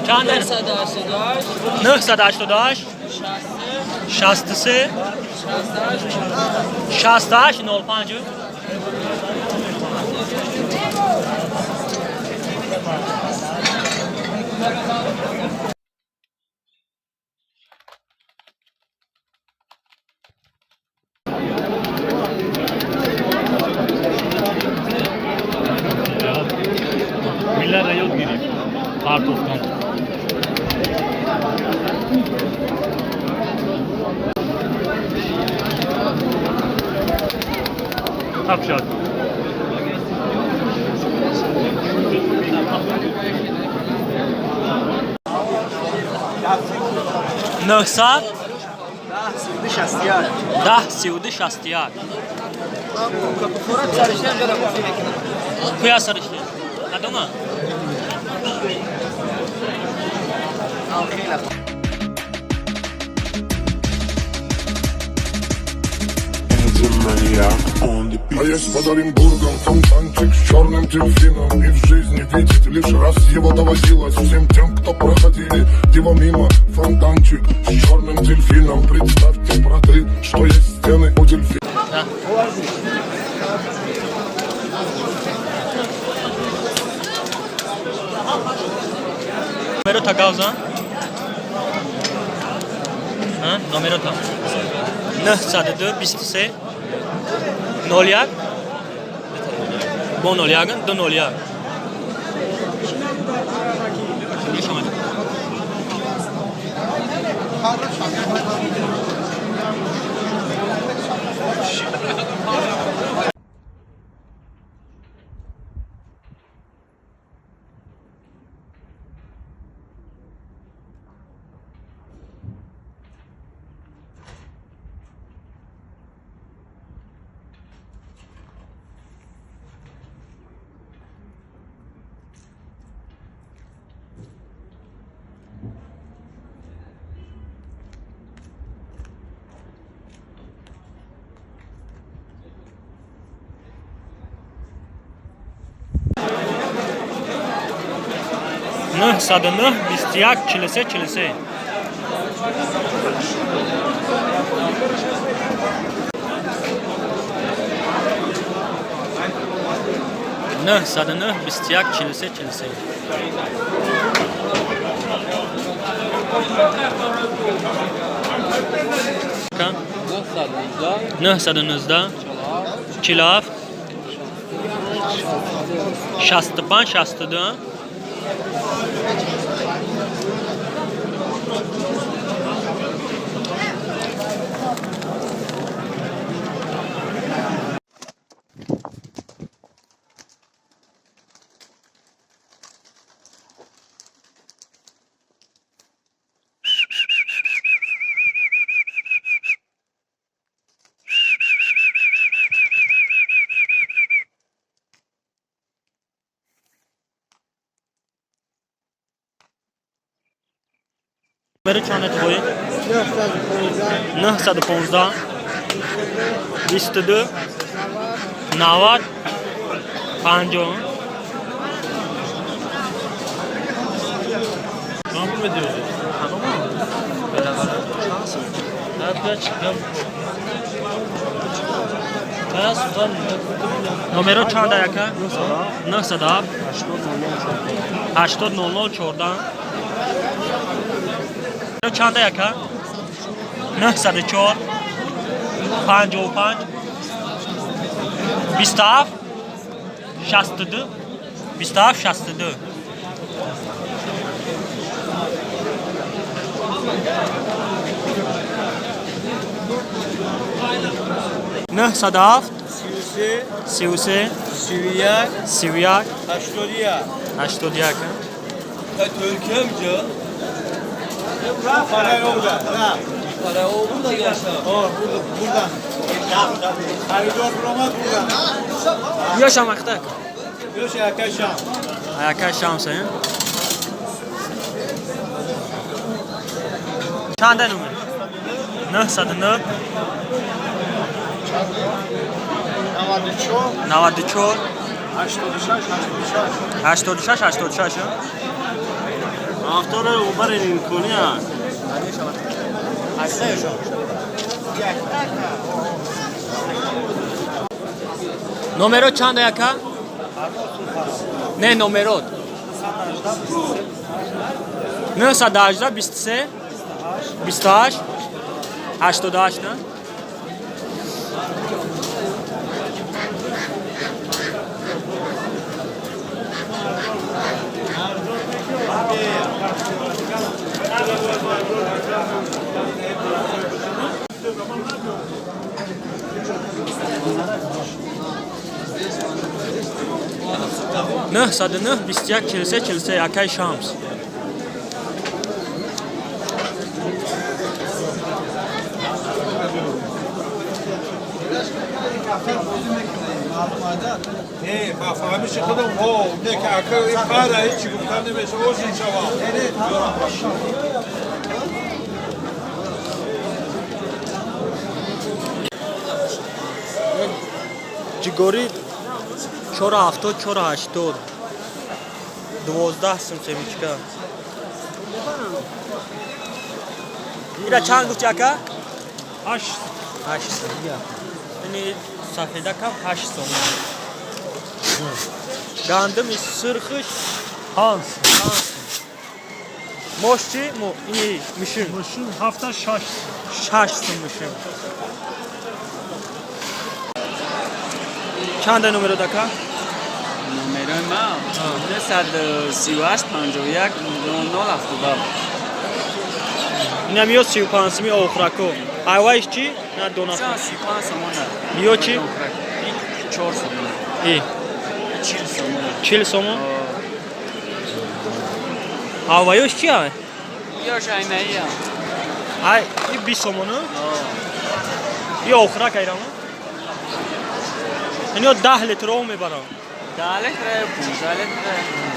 Чанд? 988 63 68 05. Миллат ёд гирифт партофтан. Тапшад. Нӯҳсад 10 32 61. Куя сариште? Кадома? А есть под Оренбургом фонтанчик с черным дельфином. И в жизни видеть лишь раз его доводилось всем тем, кто проходили его мимо. Фонтанчик с черным дельфином. Представьте, браты, что есть стены у дельфина. Да. Номерота гавза? Номерота 902 23 01 бо 01 201. 909 21 43 43. 909 21 43 43. 919 47 65 62. Номери чанд твои? 915 22 90 50. Чанд пул медиҳӣ? Номеро чанда, яка? 907 80 00 14. Чанда, яка? 904 55 27 62 27 62. 907 33 31 31 81. 81. Türkiye mi? Para yok da. Para o burada yaşa. O burada. Buradan. Xaridor bulamaz buradan. Yaşamakta. Yoş yaka şam. Аяка шамса. Чанда номер? 909 94 86 86. 86 86. Автори убари имкони аст. Номеро чанд яка? Не, номерот. 918 23 28 88, на? 909 21 43 43, акай Шамс. Не, ба фаҳмиши худам ҳо, не ки ака ин қара ҳечи гуфтан намеша, ошин шава. Ҷигори 4,70, 4,80, 12 сум семечка. Ира чанд гуфти, ака? 8. 8 сум. Ини сафедакам 8 сум. Гандими сурхиш Ҳанс. Мош чӣ? Ини мишин. Мошин ҳафта шаш. 6 сум мишин. Чанда номерот, ака? Номерои ма 938 51 00 77. Инам ё 35 суми охрако. Айвайш чӣ? На дона. 35 сомона. Ё чӣ? 4 сомона. И 40 сомона. 40 сомон? Аваёш чи ай? Ёш айнаия. Ай, и 20 сомон? И охрак айрама? Ино 10 литр об мебарам. 10 литр, 15 литр.